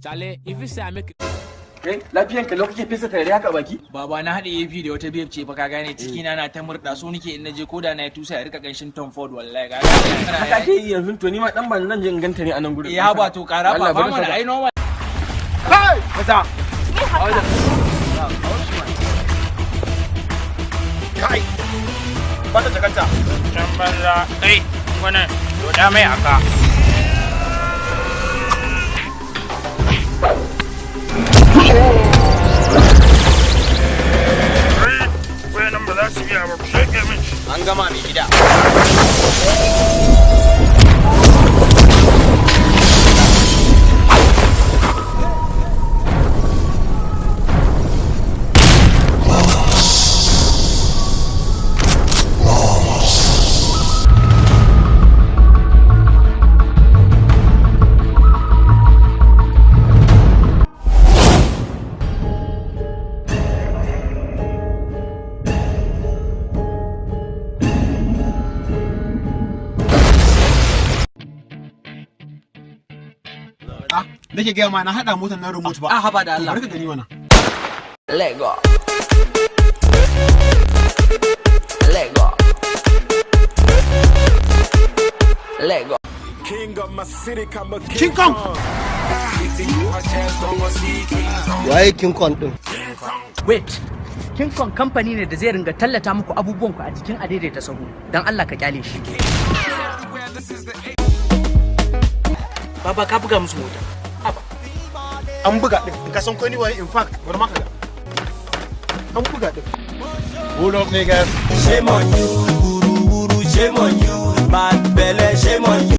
Charlie, if you say I make Kai, lafiyan ka kake fesa tare haka a baki? Baba, na haɗe AP da wata babe ce fa, ka gane, ciki na na ta murɗa, so nake in naje koda na ya tusa ya rika kanshin Tom Ford, wallahi ka gane. Haka ake yi yanzu? To ni ma dan ban nan je in ganta ne a nan gurin. Ya ba to kara Allah, fa bari mana saka. Ai normal. Kai! Kasa. Kai! Bata jakarta. Can banza kai wannan doda mai aka. Kai, wayannan ba za su biya ba, ku sheke min shi. An gama, mai gida. Ah, nake gaya ma na haɗa motar na remote ba. Ah, haba da Allah. Bari ka gani mana. Lego. Lego. Lego. King Kong. Waye King Kong din? Wait, King Kong kamfani ne da zai ringa tallata muku abubuwan ku a jikin adaidaita sahu. Don Allah ka kyale shi. Baba, ka buga musu mota. Haba. An buga din. Ka san ko ni waye? In fact, bari ma ka ga. An buga din. Hold up, niggas. Shame on you, wuru wuru, shame on you, bad belle, shame on you.